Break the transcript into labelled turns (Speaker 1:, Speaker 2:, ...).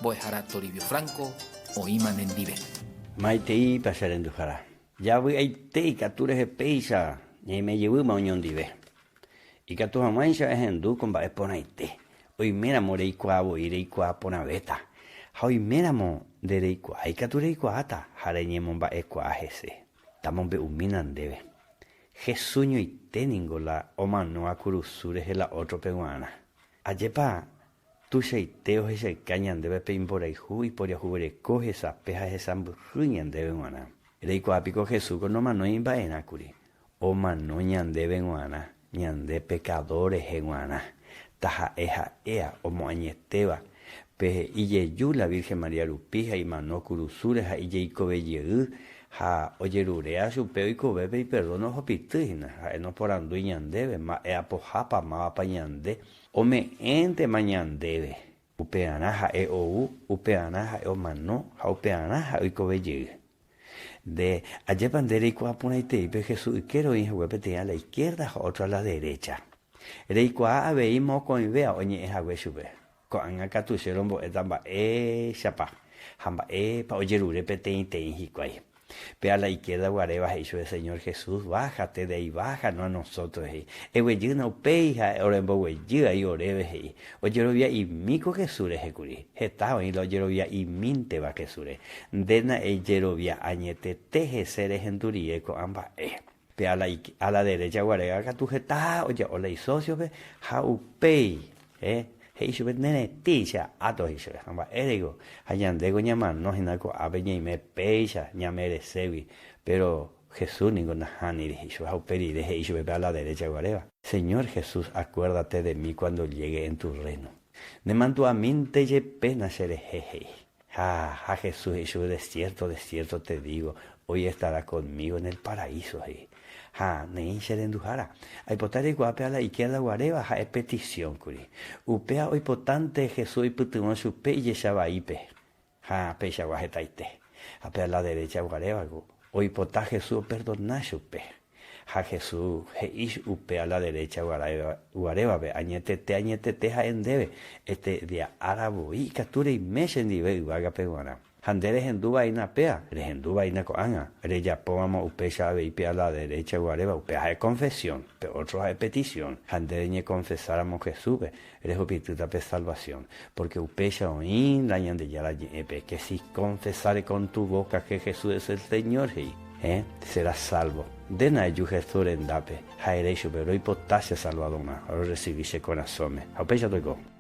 Speaker 1: Mbo'ehára Toribio Franco oĩma nendive.
Speaker 2: Maiteípa che renduhára. Javy'aite ikatu rehe péicha ñaime jevýma oñondive. Ikatu hag̃uáicha ehendu ko mba'e porãite, oiméramo reikuaa voi reikuaa porãvéta, ha oiméramo nde reikuaa ikatu reikuaáta ha reñemomba'ekuaa hese. Tamombe'umína ndéve. Jesús ñoite ningo la omanóva kurusu rehe la ótrope g̃uarã. Ajépa tuichaite ohechauka ñandéve pe imborayhu iporiahuvereko hesape ha hesãmbyhy ñandéve g̃uarã. Reikuaa piko Jesús ko nomanói imba'erã kuri, omano ñandéve g̃uarã, ñande pekador rehe g̃uarã, taha'e ha'éa omoañetéva pe ijeju la Virgen María rupi ha imano kurusúre ha ijeikove jey ha ojeruréa chupe oikove pe iperdón ohopity hína, ha'e noporandúi ñandéve mba'e apohápa mávapa ñande, ome'ẽntema ñandéve, upearã ha'e ou, upearã ha'e omano ha upearã ha'e oikove jey. Nde, ajépa nde reikuaa porãitei pe Jesús ykére oĩ hague peteĩ a la izquierda ha ótro a la derecha. Reikuaa avei mokõivéa oñe'ẽ hague chupe. Ko'ág̃a katu che rombo'éta mba'éichapa ha mba'épa ojerure peteĩteĩ hikuái. Pe a la izquierda guaréva he'i chupe, Señor Jesús, bájate de ahí, bájanos a nosotros, he'i. Eguejýna upéi ha oremboguejy ai oréve, he'i. Ojerovia'imi ko Jesús rehe kuri. Heta oĩ la ojerovia'imínteva Jesús-re. Ndéna ejerovia añetete hese rehendu rire ko'ã mba'e. Pe a la a la derecha guaréva katu heta oja'o la isósiope ha upéi, eh, he'i chupe ne retĩcha áto he'i chupe. Ha mba'éreiko? Ha ñandéko ñamano hína ko'ápe ñaime péicha ñamereségui. Péro Jesús ningo nahániri he'i chupe ha upe rire he'i chupe pe a la derecha guaréva, Señor Jesús, acuérdate de mí cuando llegue en tu reino. Nemandu'amínte jepéna cherehe, he'i. Ha, ha Jesús he'i chupe, De cierto, de cierto te digo, hoy estarás conmigo en el paraíso, he'i. Ha, neĩ che renduhára, aipota reikuaa pe a la izquierda guaréva ha'e petición kuri. Upéva oipotánte Jesús oipytyvõ chupe ijecha vaípe. Ha, peichagua hetaite. Ha pe a la derecha guarévaku, oipota Jesús operdona chupe. Ha Jesús he'i upe a la derecha guarévape, Añetete, añetete ha'e ndéve, este día ára voi ikatu reime chendive yvágape g̃uarã. Ha nde rehendu vaína péa, rehendu vaína ko'ág̃a, rejapóvamo upéicha avei pe a la derecha guaréva, upéva ha'e confesión, pe ótro ha'e petición. Ha nde reñekonfesáramo Jesúspe, rehupitýta pe salvación. Pórke upéicha oĩ la Ñandejára Ñe'ẽpe, que si confesare con tu boca que Jesús es el Señor, he'i, eh, serás salvo. Ndéna eju Jesús rendápe ha ere ichupe, Roipota che Salvadorã, rorresivi che korasõme. Ha upéicha toiko.